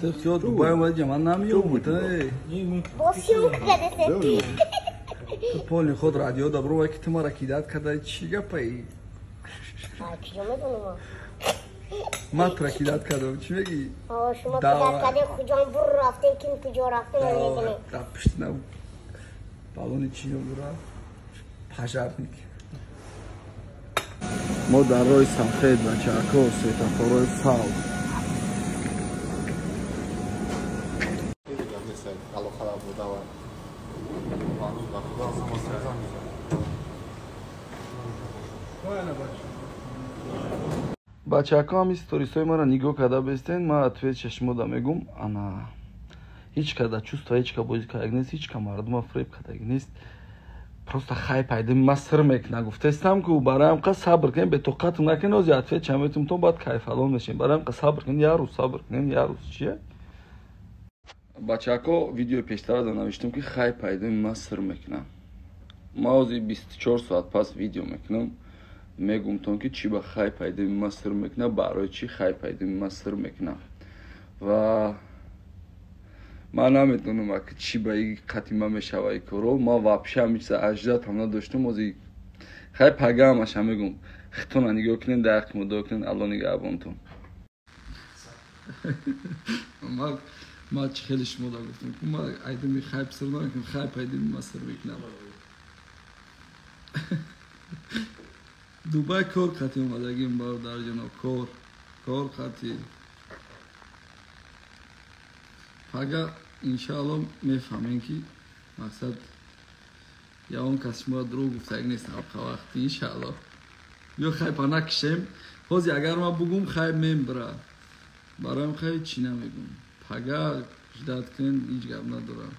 Ты все, Дубай омадӣ, ман намеёбам. Ту полни ход радио добро вай ки ту мара кидат карда, чӣ гапаи? Ман тура кидат кардам, чӣ мегӣ? Шумо кидат кардем, хуҷон бур рафтем, ким куҷо рафтем, намедонем. Дар пишти на балони чӣ бура? Пожарник. Мо дар роҳи сафед, бачаҳако, светофорҳои сабз. Бачаҳако, ҳами сторисҳои маро нигоҳ карда бестен, ман ответша шумода мегум. Ана ҳеҷ када чувства, ҳеҷ ка бозӣ кардаг нест, ҳеҷ ка мардума фреб кардаг нест. Просто хайп айдем ма сир мекуна гуфтестам ку бароям қа сабр кунем, бетоқатм накунем, ози ответ метум то баъд кайфалон мешем. Бароям қа сабр кунем, як рӯз сабр кунем, як рӯз чие? Бачаҳако, видеои пештара да навиштам ки хайп айдем ма сир мекунам. Ма ози 24 соат пас видео мекунам, мегумтон ки чӣ ба хайп айдем ма сир мекунам, барои чӣ хайп айдем ма сир мекунам. Ва ман наметонам аки чӣ ба и қатима мешава и коро. Ман вообще ҳамин чиза аждатам надоштам. Ози хай пага ҳамаша мегум. Хитона нигоҳ кунен, дар ҳаққи муддо кунен, Алло нигаҳбонтон. Ман чӣ хеле шумо да гуфтам ки ман айдами хайп сир намекунам, хайп айдами ма сир мекунам. Дубай кор қатӣ омадагим, бародарҷоно, кор, кор қатӣ. Пага иншаалло мефаҳмем ки мақсад ягон кас шуморо дурӯғ гуфтаг нест ҳамқа вақти, иншаалло. Ё хайпа накишем. Ҳози агар ман бугум хайп мембира. Бароям хай чӣ намегум. Пага ждат кунен, ҳеҷ гап надорам.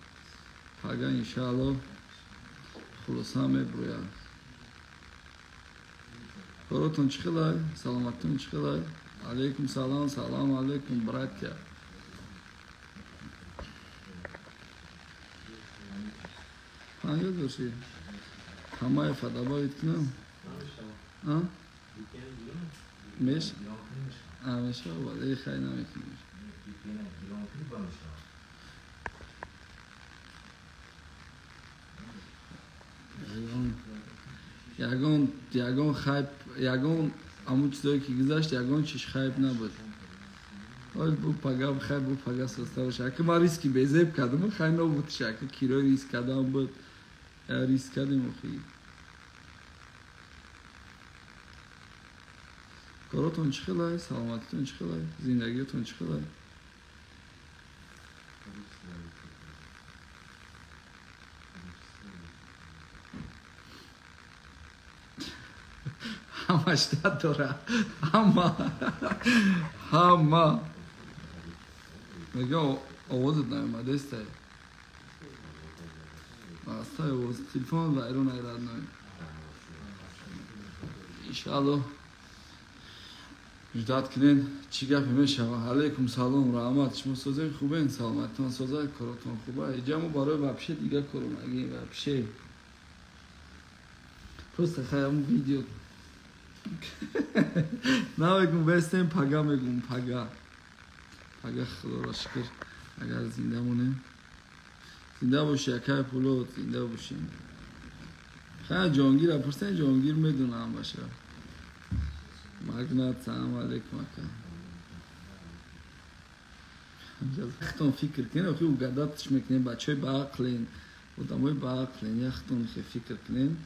Пага иншаалло хулоса мебурӯяд. Коротон чӣ хелай? Саломатитон чӣ хелай? Алейкум салом, салом алейкум, братья. Панҷоҳ доши. Ҳамаева добавить кунам? А? Меш? А, мешава, вале хай намекунем. Ягон, ягон хайп, ягон ҳамун чизое ки гузашт, ягон чиш хайп набуд. Ой, бу пага хайп, бу пага соста боша. Аки ман риски безеб кардам, хай нобуд ша, аки кирои риск кардам буд. Риск кардем охи. Коротон чӣ хелай? Саломатитон чӣ хелай? Зиндагиётон чӣ хелай? Ҳамаш дад дора. Ҳама. Ҳама. Мега овозат наомадестай. Астай овоз телефон вайрон ай родной. Иншаалло ждат кунен чӣ гапе мешава. Алейкум салом, раҳмат. Шумо созен хубен, саломатитон соза, коротон хуба. Иҷа мо барои вообще дига кор омадагем, вообще. Просто хаям видео намегум, бестем, пага мегум, пага. Пага худоро шукр, агар зинда монем. Зинда боши, акай пулот, зинда боши. Хай Ҷонгира пурсен, Ҷонгир медона ҳамаша. Магнат, салом алейкум, ака. Яхтон фикр кунен, охи угадатш мекунен, бачаҳои баақлен, одамои баақлен, яхтон хе фикр кунен.